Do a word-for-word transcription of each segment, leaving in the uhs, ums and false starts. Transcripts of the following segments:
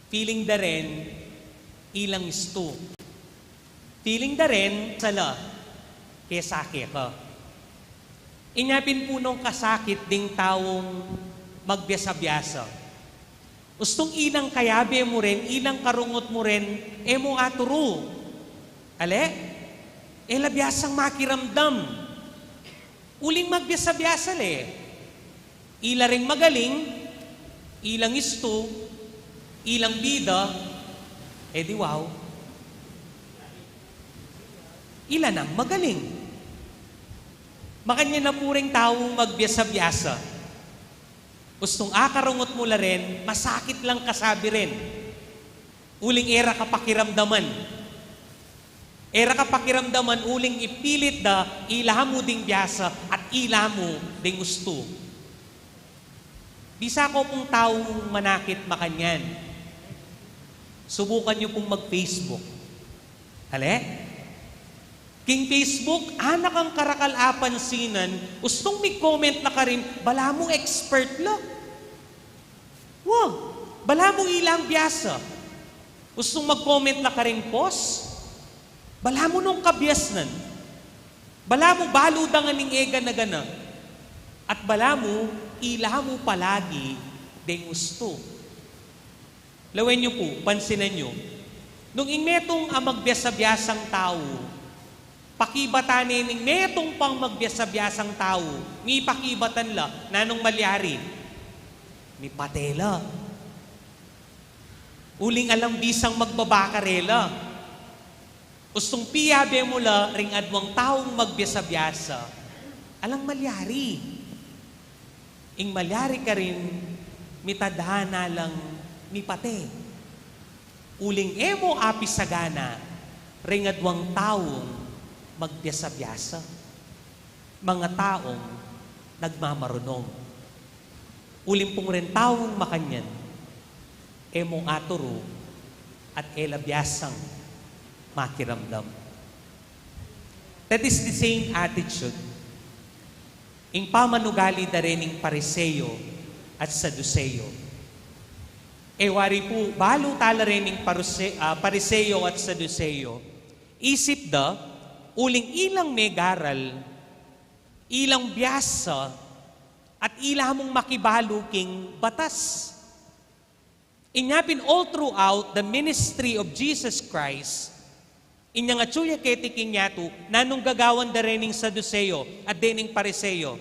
Feeling da rin, ilang istu. Feeling da rin, sala, kesa keka. Inya pin pu nung kasakit ding taung magbiasa-biasa. Ustung ilang kayabe mu rin, ilang karungut mu rin, e mu aturu. Ale? E la biasang makiramdam. Uling magbiasa-biasa le. Ila ring magaling, ilang istu, ilang bida, e di wow. Ila nang magaling. Makanyan na pu ring taung magbiasa-biasa. Ustung akarungut mu la rin, masakit lang kasabi rin. Uling e ra ka pakiramdaman. E ra ka pakiramdaman uling ipilit da ila mu ding biasa at ila mu ding ustu. Bisa ko pung taung manakit makanyan. Subukan yu pung mag-Facebook. Ale? King Facebook, anak ang karakal apansinan, ustung mig-comment la karin, balamu expert la. Wa, balamu ilang biasa. Ustung mag-comment la karing post, balamu nung kabiasnan. Balamu balu da ngan ing e gana-gana. At balamu, ila mu palagi deng ustu. Lawen yu pu, pansinan yu. Nung ing metung a magbiasa-biasang tau, pakibatan ne ning metung pang magbiasa-biasang tau, mipakibatan la, nanung malyari? Mipate la. Uling alang bisang magbaba karela. Ustung piyabe mu la ring adwang taung magbiasa-biasa, alang malyari. Ing malyari karin, mitadhana lang mipate. Uling e mu apisagana ring adwang taung magbiasa-biasa, mga taung nagmamarunong. Uling pung ring taung makanyan, e mu aturu at e la biasang makiramdam. That is the same attitude ing pamanugali da rening Pariseo at Saduseo. E wari pu, balu tala rening Paruse-, ah, Pariseo at Saduseo, isip da, uling ilang megaral, ilang biasa, at ila mung makibalu king batas. Inya pin all throughout the ministry of Jesus Christ, inyang atsu ya keti king yatu, nanung gagawan da rening Saduseo at dening Pariseo?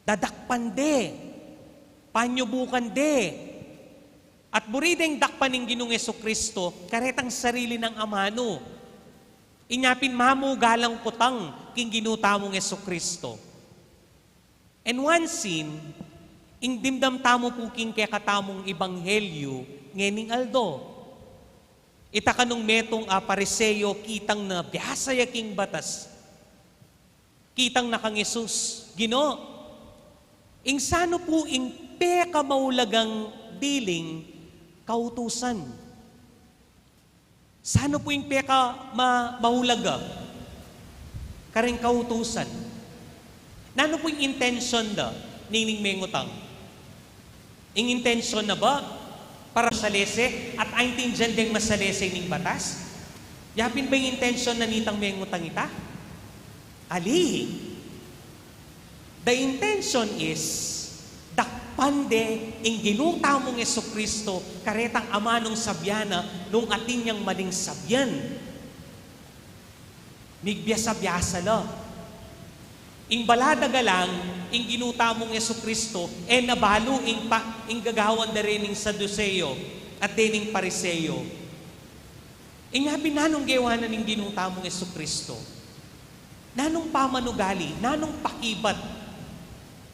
Dadakpan de, panyubukan de, at buri deng dakpan ing Ginung Jesucristo, karetang sarili nang amanu. Inya pin mamugalang kutang king Ginu tamung Jesucristo. And one scene, ing dimdam tamu pu king kekatamung ebanghelyu ngening aldo. Ita kanung metung a Pariseo kitang na biasa ya king batas. Kitang na kang Jesus, Ginu, ing sanu pu ing pekamaulagang diling kautusan? Sanu pu ing peka ma-, maulaga karing kautusan? Nanu pu ing intensyon da nining mengutang? Ing intensyon na ba para masalese at aintindian deng masalese ning batas? Ya pin ba ing intensyon na nitang mengutang ita? Ali. The intention is, dakpan de ing Ginu tamung Jesucristo, karetang amanung sabian na nung atin yang maling sabian. Migbiasa-biasa la. Ing baladaga lang, ing Ginu tamung Jesucristo, e na balu ing pa-, ing gagawan da rening Saduseo at dening Pariseo. Inya pin nanung gewa na ning Ginu tamung Jesucristo? Nanung pamanugali, nanung pakibat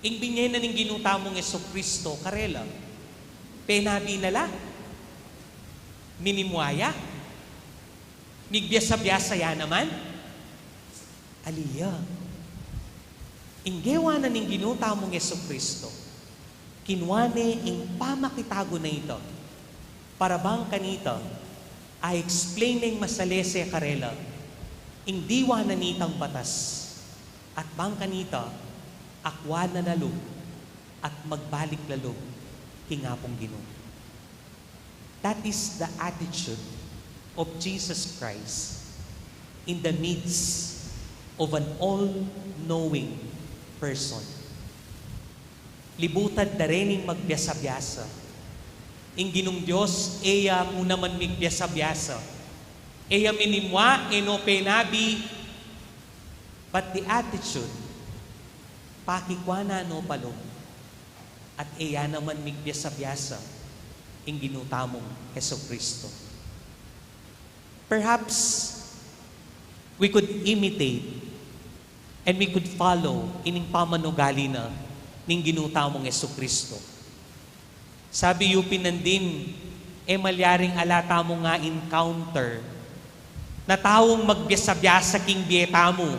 ing binye na ning Ginu tamung Jesucristo karela? Penabi na la? Minimwa ya? Migbiasa-biasa ya naman? Ali ya. Ing gewa na ning Ginu tamung Jesucristo, kinua ne ing pamakitagun a ita, para bang kanita a-explain neng masalese karela ing diwa na nitang batas, at bang kanita akua na la lub at magbalik la lub king Apung Ginu. That is the attitude of Jesus Christ in the midst of an all-knowing person. Libutad da rening magbiasa-biasa. Ing Ginung Dios, e ya mu naman migbiasa-biasa. E ya minimwa, e no penabi, but the attitude, pakikwa na no palub, at e ya naman migbiasa-biasa ing Ginu tamung Jesucristo. Perhaps we could imitate and we could follow ining pamanugali na ning Ginu tamung Jesucristo. Sabi yu pin nandin, e malyaring ala tamu nga encounter na taung magbiasa-biasa king bie tamu.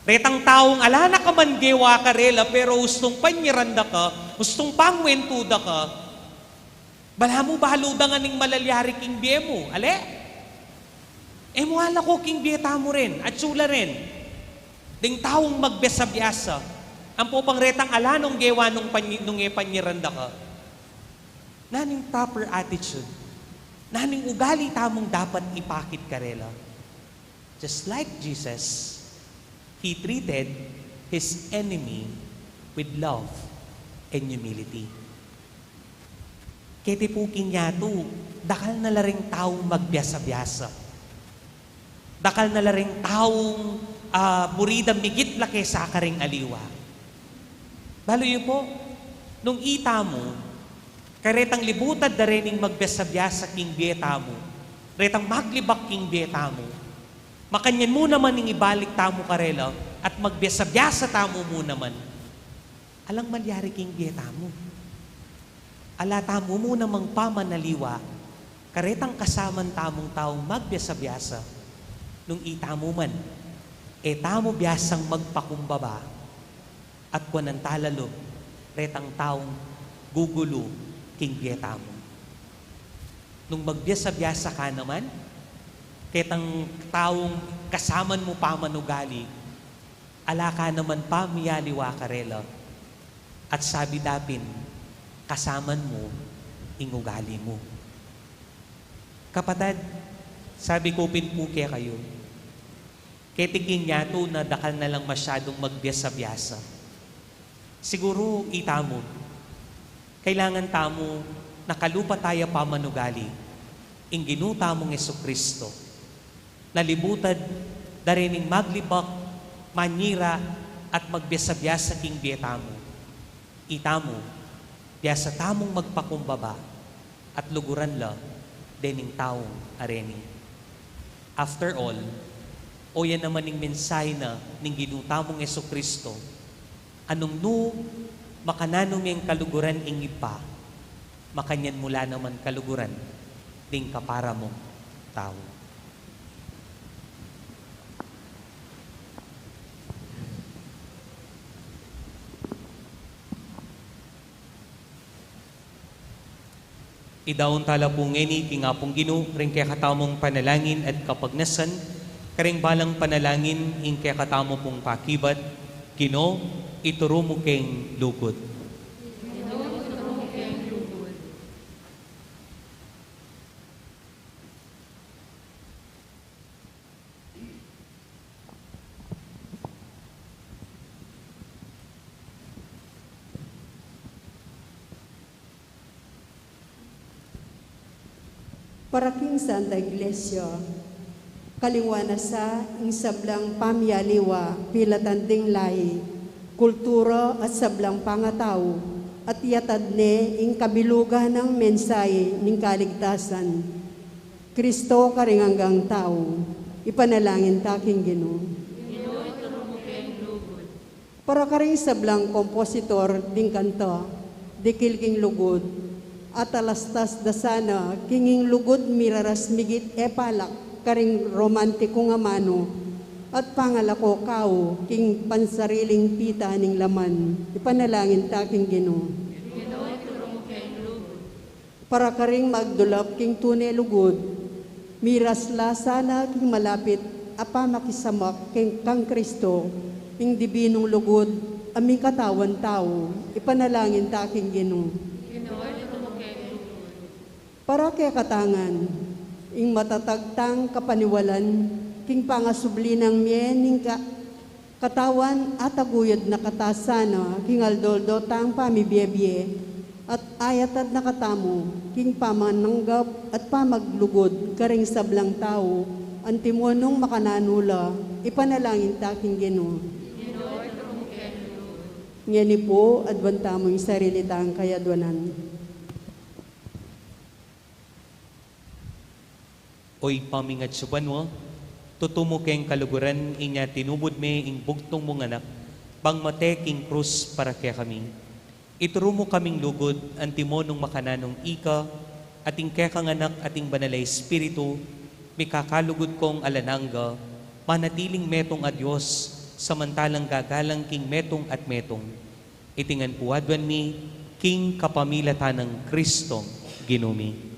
Retang taung ala na ka man gewa karela, pero ustung panyiran da ka, ustung pangwentu da ka, balamu balu da ngan ing malalyari king bie mu. Ale? E mu alako king bie tamu rin, atsu la rin. Ding taung magbiasa-biasa, ampo pang retang ala nung gewa nung panyi-, nung e panyiran da ka. Naning proper attitude, naning ugali tamung dapat ipakit karela. Just like Jesus, he treated his enemy with love and humility. Keti pu king yatu, dakal na la ring taung magbiasa-biasa. Dakal na la ring taung, ah, muri da migit la kesa karing aliwa. Balu yu pu, nung itamu, karetang libutad da rening magbiasa-biasa king bie tamu, retang maglibak king bie tamu, makanyan mu naman ing ibalik tamu karela at magbiasa-biasa tamu mu naman. Alang malyari king bie tamu. Ala tamu mu namang pamanaliwa karetang kasaman tamung taung magbiasa-biasa, nung itamu man, e tamu biasang magpakumbaba at kuanan ta la lub retang taung gugulu king bie tamu. Nung magbiasa-biasa ka naman ketang taung kasaman mu pamanugali, ala ka naman pamiyaliwa karela, at sabi da pin, kasaman mu ing ugali mu. Kapatad, sabi ku pin pu kekayu, keti king yatu na dakal na lang masyadung magbiasa-biasa. Siguru itamu, kailangan tamu nakalupa taya pamanugali ing Ginu tamung Jesucristo, na libutad da rening maglibak, manyira, at magbiasa-biasa king bie tamu. Itamu, biasa tamung magpakumbaba at luguran la dening taung areni. After all, o ya naman ing mensahe na ning Ginu tamung Jesucristo, a nung nu makananu meng kaluguran ing Ibpa, makanyan mu la naman kaluguran ding kapara mung tau. Idaun ta la pu ngeni king Apung Ginu ring kekatamung panalangin at kapagnasan, karing balang panalangin ing kekatamu pung pakibat. Ginu, ituru mu keng lugud. Para king Santa Iglesia, kalingwan na sa ing sablang pamiyaliwa, pilatan ding lahi, kultura at sablang pangatau, at iyatad ne ing kabilugan nang mensahe ning kaligtasan. Kristo karing anggang tau, ipanalangin ta king Ginu. Para karing sablang kompositor ding kanta, dikil king lugud, atalastas da sana king ing lugud miraras migit e palak karing romantikung amanu, at pangalako kau king pansariling pita ning laman, ipanalangin ta king Ginu. Para karing magdulap king tune lugud, miras la sana king malapit a pamakisamak king kang Kristo, ing dibinung lugud a mikatawan tau, ipanalangin ta king Ginu. Para kekatang ngan, ing matatag tang kapaniwalan, king pangasubli nang mie ning ka-, katawan, ataguyud na kata sana king aldo-aldo tang pamibie-bie, at ayatad na katamu king pamananggap at pamaglugud karing sablang tau, antimo nung makananu la, ipanalangin ta king Ginu. Ngeni pu, aduan tamu ing sarili tang kayadwanan. O Ibpa ming atsu banua, tutu mu keng kaluguran inya tinubud me ing bugtung mung Anak, bang mate king krus para kekami. Ituru mu kaming lugud, antimo nung makananung ika, at ing kekang Anak at ing Banal a Espiritu, mikakalugud kong alang angga, manatiling metung a Dios, samantalang gagalang king metung at metung. Iti ngan pu aduan mi, king kapamilatan nang Kristong Ginu mi.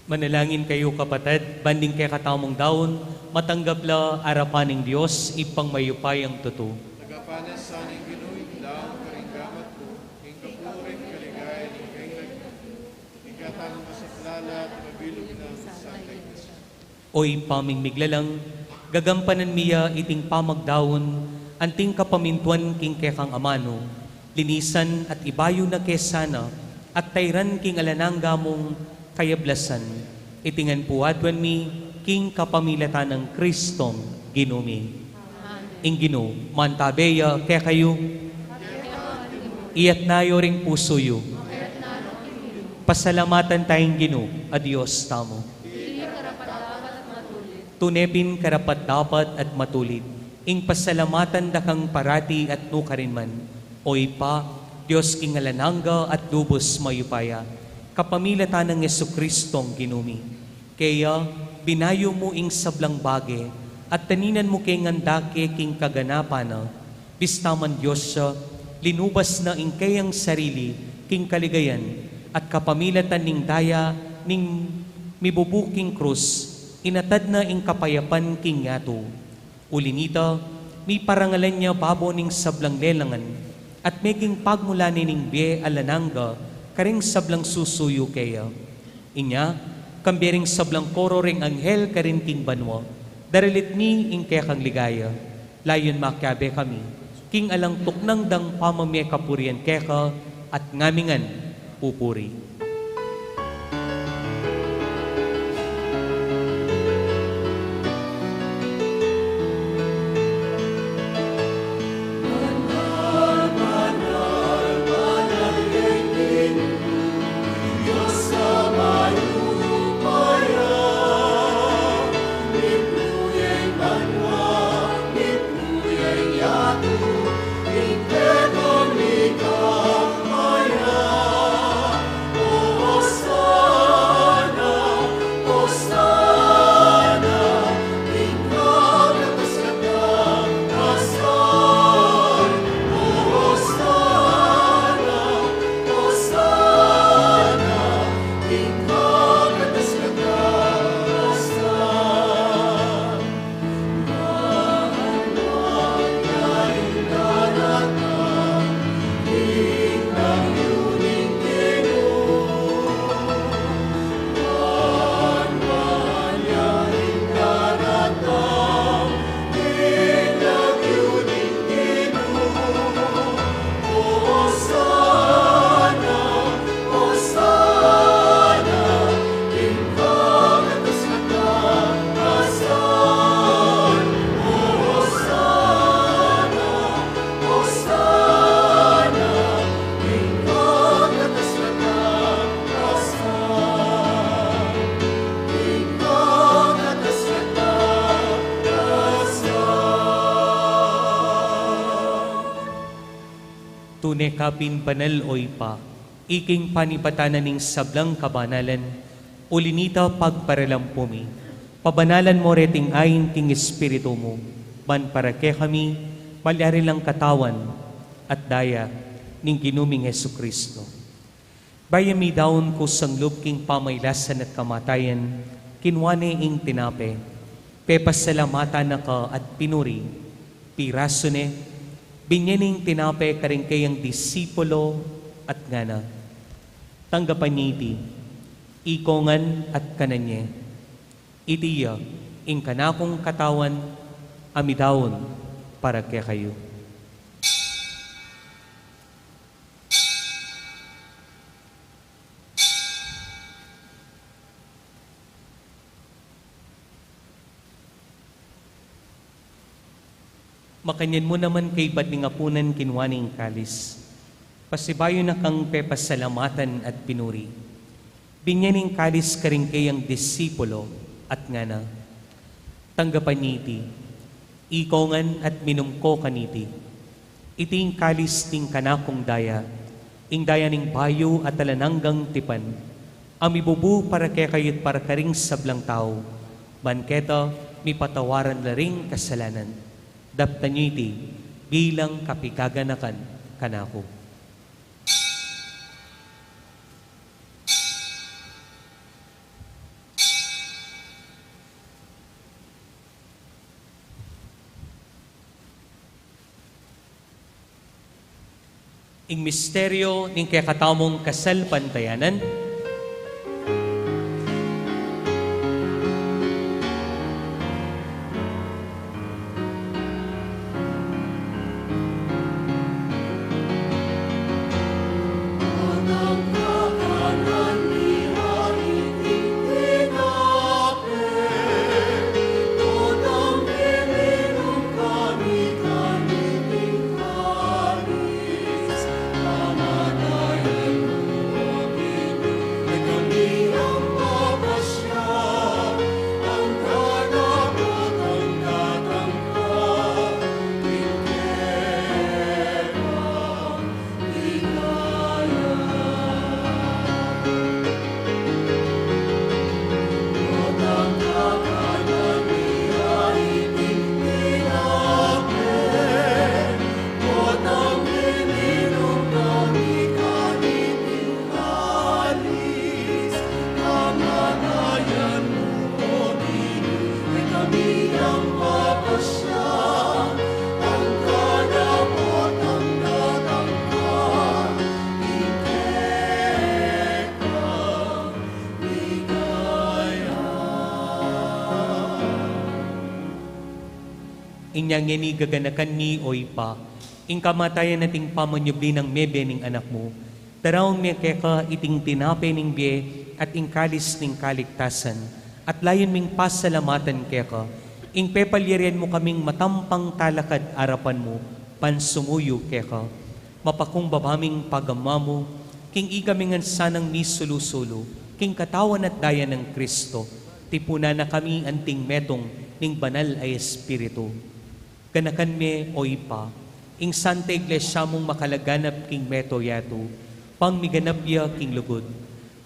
Manalangin kayu, kapatad, ban ding kekatamung daun, matanggap la arapan ning Dios, Ibpang mayupayang tutu. Tagapan na sa ning Ginu ing daun karing gamat mu, ing kapurian, kaligayan ning kayang lagyu, ing katanung masaplala at mabilug nang Santa Iglesia. O Ibpa ming miglalang, gagampanan mi ya iting pamagdaun, anting kapamintuan king kekang amanu, linisan at ibayu na ke sana, at tairan king alang angga mung kayablasan. Iti ngan pu aduan mi, king kapamilatan nang Kristong Ginu mi. Amen. Ing Ginu mantabe ya kekayu. Iyatas yu ring pusu yu. Pasalamatan taya ing Ginu a Dios tamu. Tune pin karapat-dapat at matulid, ing pasalamatan da kang parati at nukarin man, O Ibpa, Dios king alang angga at lubus mayupaya, kapamilatan nang Jesukristong Ginu mi. Kaya, binayu mu ing sablang bage, at taninan mu ke ngan dake king kaganapan na, bista man Dios ya, linubas na ing keyang sarili king kaligayan, at kapamilatan ning daya ning mibubu king krus, inatad na ing kapayapan king yatu. Uli nita, miparangalan ya babo ning sablang lelangan, at meging pagmulan ne ning bie alang angga karing sablang susuyu keya. Inya, kambe ring sablang koro ring anghel karin king banua, daralit mi ing kekang ligaya. Layun makiabe kami king alang tuknang dang pamamie kapurian keka, at ngamingan pupuri. Tune ka pin banal, O Ibpa, iking panibatan na ning sablang kabanalan, uli nita pagparalampu mi, pabanalan mo reting ain king Espiritu mu, ban para kekami, malyari lang katawan at daya ning Ginu ming Jesucristo. Bayu midaun kusang lub king pamailasan at kamatayan, kinua ne ing tinape, pepasalamatan na ka at pinuri, pirasu ne, binie ne ing tinape karing keyang disipulo at ngana: Tanggapan ye iti, iko ngan at kanan ye. Iti ya ing kanakung katawan a midaun para kekayu. Makanyan mu naman kaybat ning apunan, kinua ne ing kalis, pasibayu na kang pepasalamatan at pinuri, binie ne ing kalis karing keyang disipulo at ngana: Tanggapan ye iti, iko ngan at minum ko kaniti. Iti ing kalis ning kanakung daya, ing daya ning bayu at alang anggang tipan, a mibubu para kekayu at para karing sablang tau, ban keta mipatawaran la ring kasalanan. Daptan yu iti bilang kapigaganakan kanaku. Ing misteryo ning kekatamung kasalpantayanan. Inya ngeni gaganakan mi, o Ibpa, ing kamatayan at ing pamanyubli nang mebie ning Anak mu. Daraun mi keka iting tinape ning bie at ing kalis ning kaligtasan, at layun ming pasalamatan keka ing pepalyarian mu kaming matampang talakad arapan mu, ban sumuyu keka. Mapakumbaba ming pagmamau king ikami ngan sanang misulu-sulu king katawan at daya nang Kristo, tipunan na kami anting metung ning Banal a Espiritu. Ganakan me, o Ibpa, ing Santa Iglesia mung makalaganap king mabilug a yatu, ban miganap ya king lugud.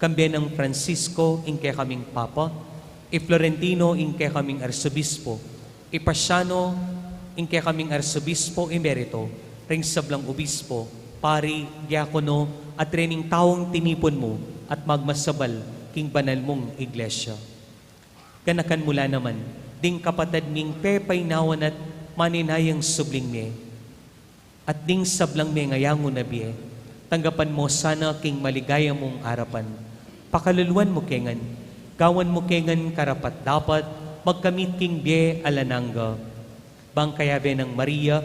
Kambe nang Francisco ing kekaming Papa, i Florentino ing kekaming Arsobispo, i Paciano ing kekaming Arsobispo Emerito, ring sablang obispo, pari, diakono, at rening taung tinipun mu at magmasabal king banal mung Iglesia. Ganakan mu la naman ding kapatad ming pepainawan at maninayang subling mie, at ding sablang mengayangu na bie, tanggapan mu sana king maligaya mung arapan. Pakaluluan mu ke ngan, gawan mu ke ngan karapat-dapat magkamit king bie alang angga. Ban kayabe nang Maria,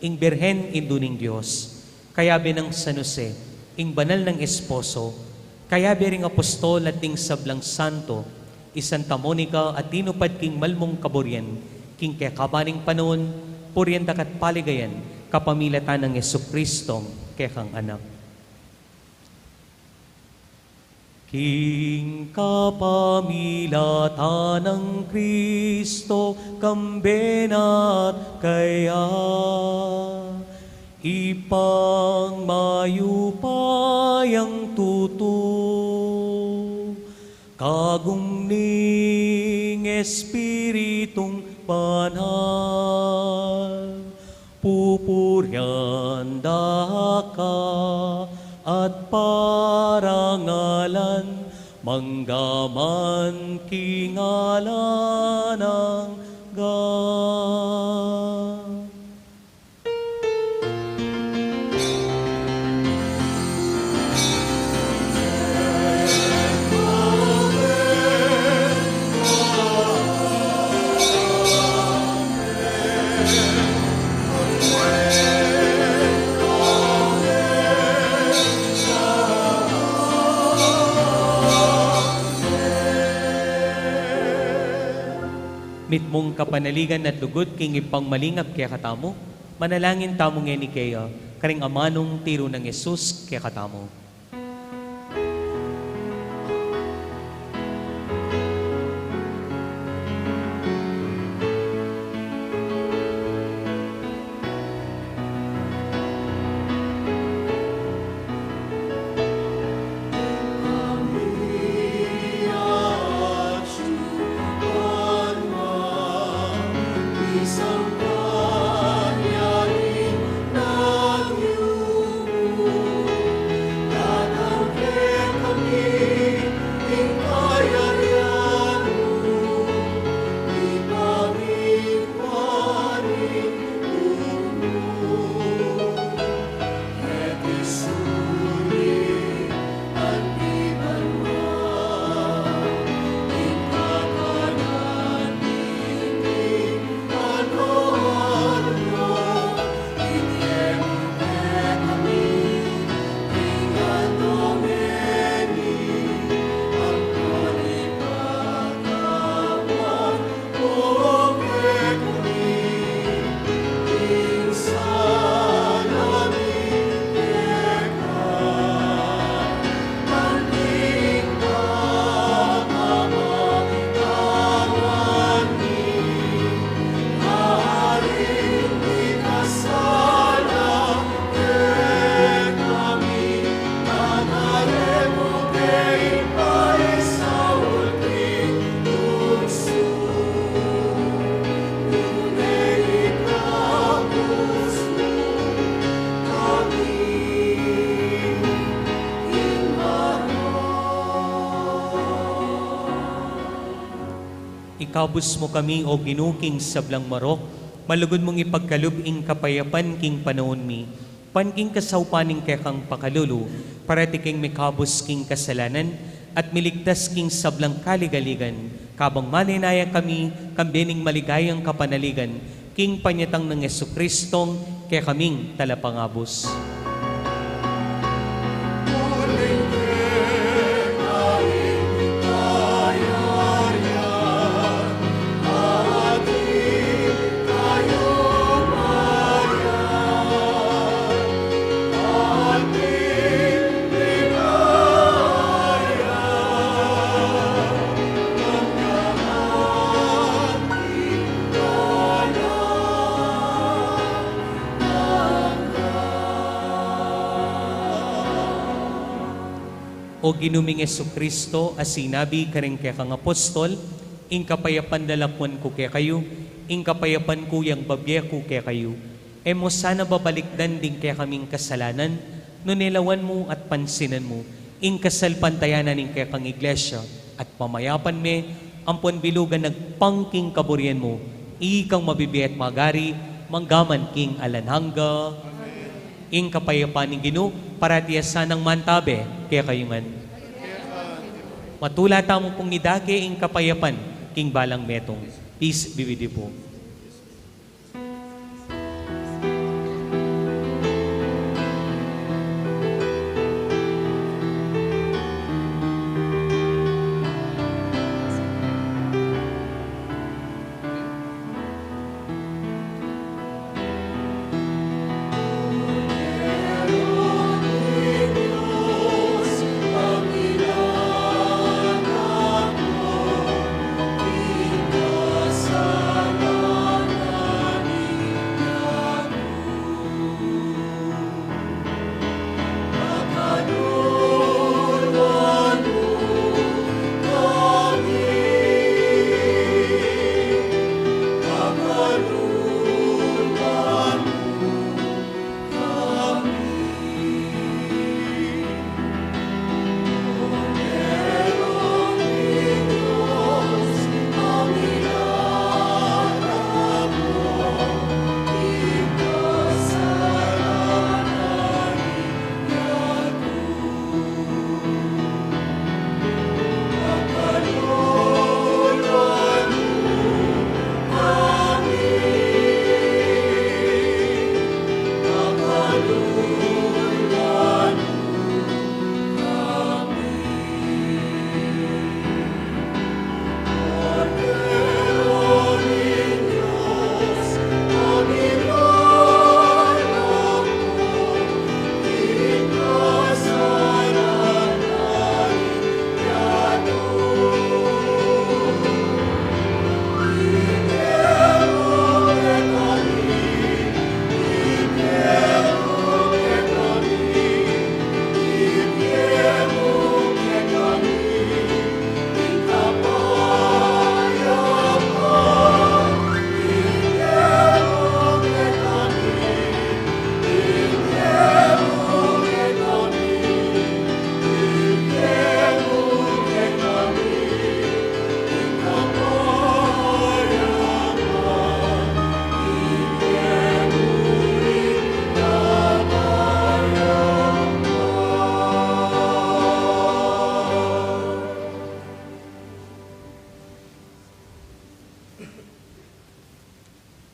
ing Birhen Indu ning Dios, kayabe nang San Jose, ing banal nang esposo, kayabe ring apostol at ding sablang santo, i Santa Monica a tinupad king malmung kaburian, king kekaban ning panaun, purian daka at paligayan, kapamilatan nang Jesucristong kekang Anak. King kapamilatan nang Kristo, kambe na at kaya, Ibpang mayupayang tutu, kagum ning Espiritung Banal, pupurian da ka at parangalan, mangga man king alang angga. Mitmung kapanaligan at lugud king Ibpang malingap kekatamu, manalangin tamu ngeni keya, karing amanung tiru nang Jesus kekatamu. Ikabus mu kami, O Ginu, king sablang marok, malugud mung ipagkalub ing kapayapan king panaun mi. Ban king kasaupan ning kekang pakalulu, parati keng mikabus king kasalanan, at miligtas king sablang kaligaligan, kabang manenaya kami, kambe ning maligayang kapanaligan, king panyatang nang Jesucristong kekaming Talapangabus. O Ginu ming Jesucristo, a sinabi kareng kekang apostol, ing kapayapan lalakwan ku kekayu, ing kapayapan ku yang babie ku kekayu. E mu sana babalikdan ding kekaming kasalanan, nune lawan mu at pansinan mu ing kasalpantayanan ning kekang Iglesia, at pamayapan me ampon bilugan agpang king kaburian mu, ikang mabibie at magari, manggaman king alang angga. Ing kapayapan ning Ginu parati ya sanang mantabe kekayu ngan. Matula tamu pung idake ing kapayapan king balang metung. Peace be with you po.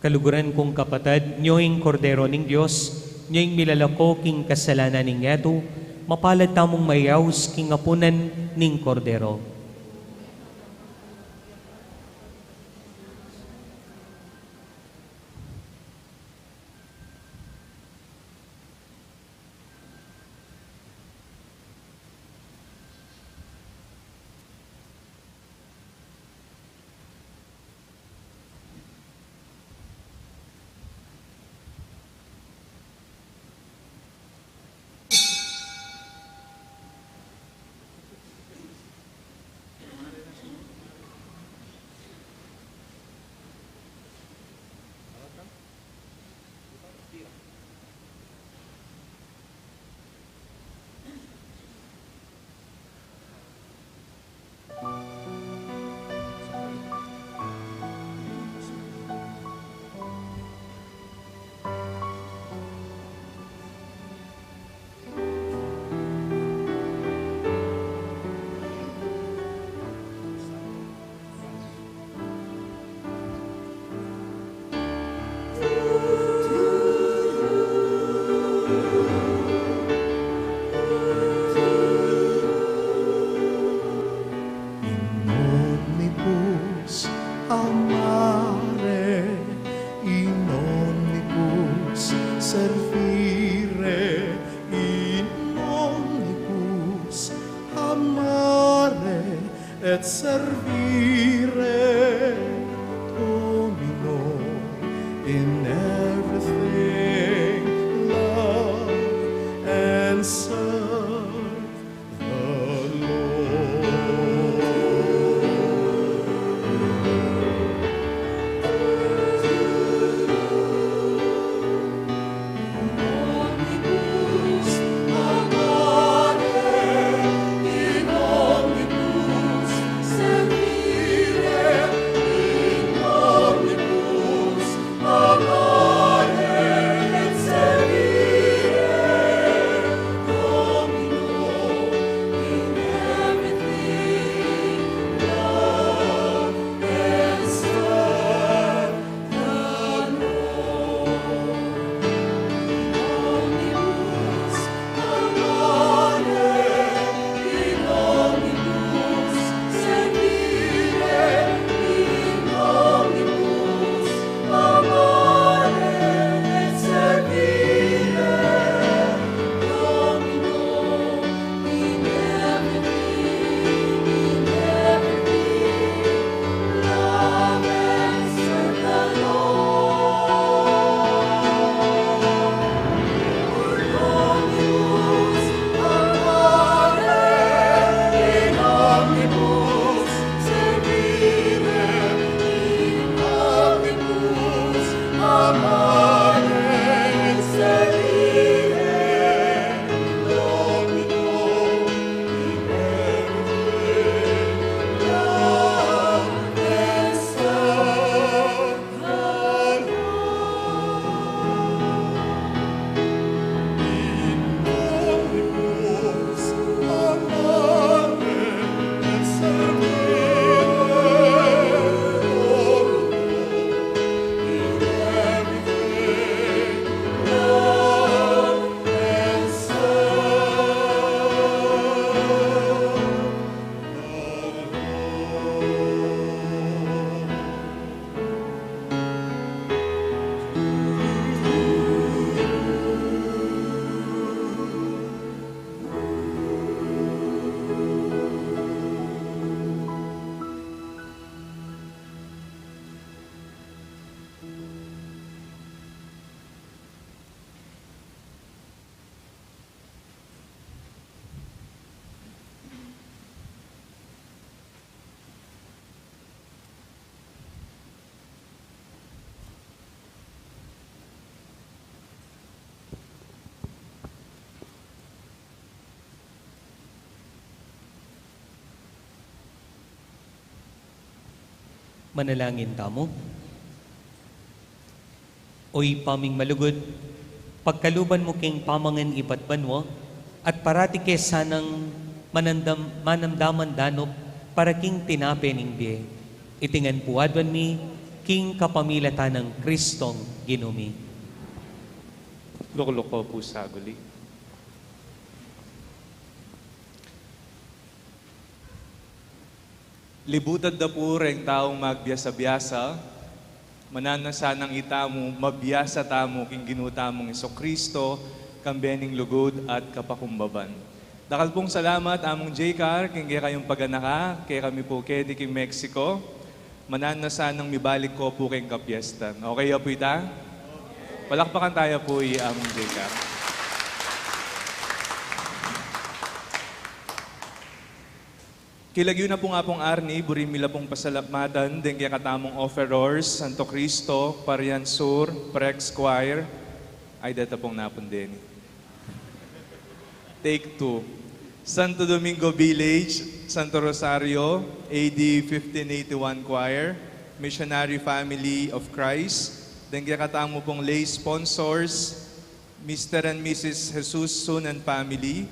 Kaluguran kung kapatad, nyo ing Kordero ning Dios, nyo ing milalako king kasalanan ning yatu, mapalad tamung mayaus king apunan ning Kordero. Vire in omnibus amare et servire Domino, in everything love and serve the Lord. Manalangin tamu. O Ibpa ming malugud, pagkaluban mu king pamangan ibat banua, at parati ke sanang manandam-, manamdaman danup para king tinape ning bie. Iti ngan pu aduan mi king kapamilatan nang Kristong Ginu mi. Lukluk ko pu saguli. Libutan da pu reng taung magbiasa-biasa, mananu na sanang itamu, mabiasa tamu king Ginu tamung Jesucristo, kambe ning lugud at kapakumbaban. Dakal pung salamat, Among Jaycar, king kekayung paganaka, kekami pu keti king Mexico. Mananu na sanang mibalik ko pu king kapiestan. Okay ya pu ita? Palakpakan taya pu i Among Jaycar. King lagyu na pu nga pung arni, buri mi la pung pasalamatan deng kekatamung offerors, Santo Cristo, Parian Sur, Prex Choir, ay, deta pung napun deni. Take two. Santo Domingo Village, Santo Rosario, A D fifteen eighty-one Choir, Missionary Family of Christ, deng kekatamu pung lay sponsors, Mister and Missus Jesus Sun and family,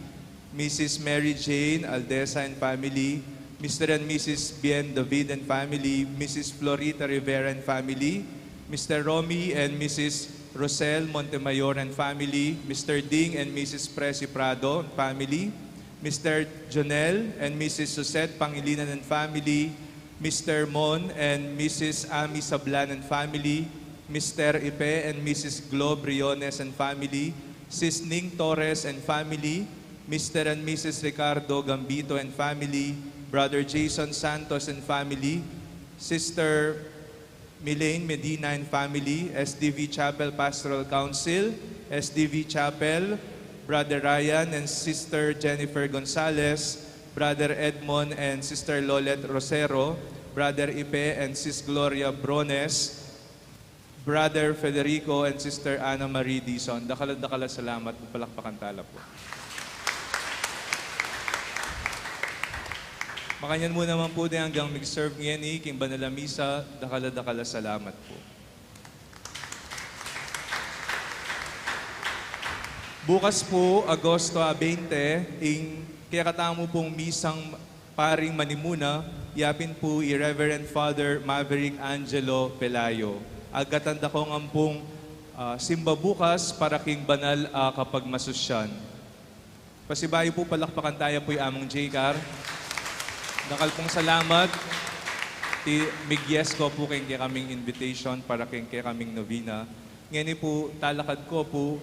Missus Mary Jane Aldesa and family, Mister and Missus Bien David and family, Missus Florita Rivera and family, Mister Romy and Missus Rosel Montemayor and family, Mister Ding and Missus Presi Prado and family, Mister Jonel and Missus Suzette Pangilinan and family, Mister Mon and Missus Ami Sablan and family, Mister Ipe and Missus Glo Briones and family, Sis Ning Torres and family, Mister and Missus Ricardo Gambito and family, Brother Jason Santos and family, Sister Milaine Medina and family, S D V Chapel Pastoral Council, S D V Chapel, Brother Ryan and Sister Jennifer Gonzalez, Brother Edmond and Sister Lolet Rosero, Brother Ipe and Sis Gloria Brones, Brother Federico and Sister Ana Marie Dizon. Dakal a dakal a salamat pu, palakpakan tala pu. Makanyan mu naman pu deng anggang mig-serve ngeni king banal a misa, dakal a dakal a salamat pu. Bukas pu, Agosto a beinte, ing kekatamu pung misang paring manimuna, yapin pu i Reverend Father Maverick Angelo Pelayo. Agatan da kong ampung, ah, simba bukas para king banal a kapagmasusyan. Pasibayu pu, palakpakan taya pu i Among Jcar. Dakal pung salamat. Ti, mig-yes ko pu king kekaming invitation para king kekaming novena. Ngeni pu, talakad ko pu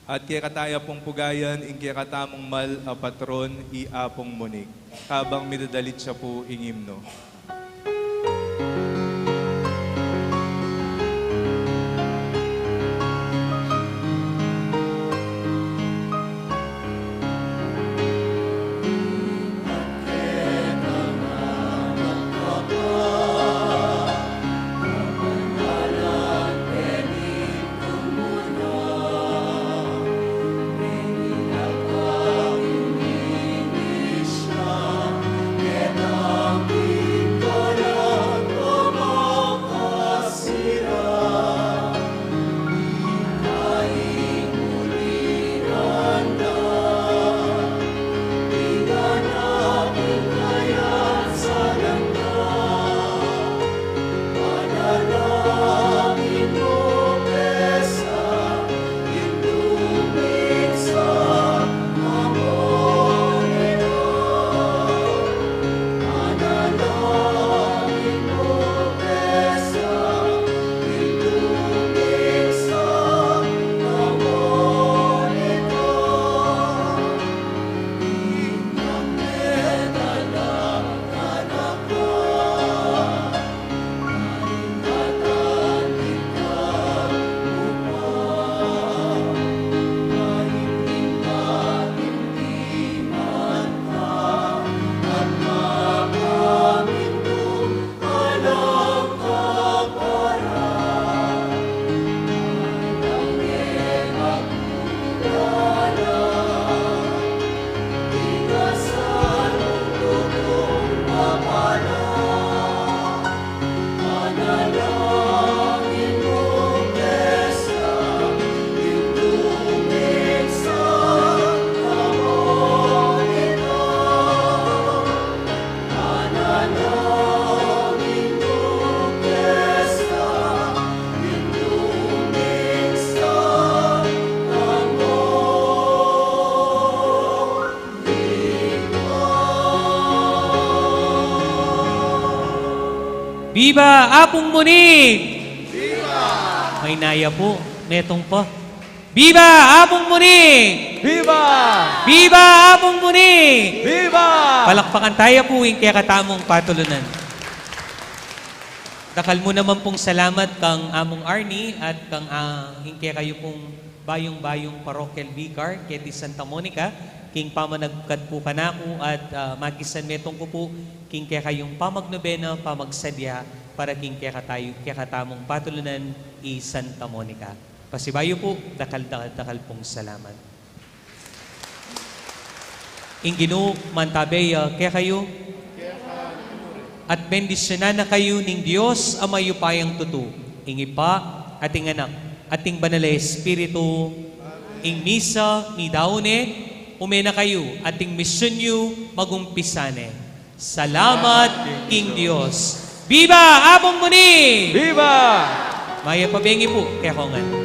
at kekataya pung pugayan ing kekatamung mal a patron, i Apung Munig, kabang midadalit ya pu ing imno. Biba Apung Munig! Biba! Maynaya pu, metung pa. Biba Apung Munig! Biba! Biba Apung Munig! Biba! Palakpakan taya pu ing kekatamung patulunan. Dakal mu naman pung salamat kang Among Arnie at kang, ah, ing kekayu pung bayung-bayung parochial vicar keti Santa Monica, king pamanagkat pu kanaku at, ah, magisan metung ku pu king kekayung pamagnobena, pamagsadya para king kekatayu, kekatamung patulunan i Santa Monica. Pasibayu pu, dakal, dakal, dakal pung salamat. Ing Ginu mantabe ya kekayu. At bendisyunan na kayu ning Dios a mayupayang tutu, ing Ibpa, at ing Anak, at ing Banal a Espiritu. Ing misa midaun ne, ume na kayu, at ing misyun yu magumpisa ne. Salamat king Dios. Biba Apung Munig! Biba! Mayap a bengi pu kekongan.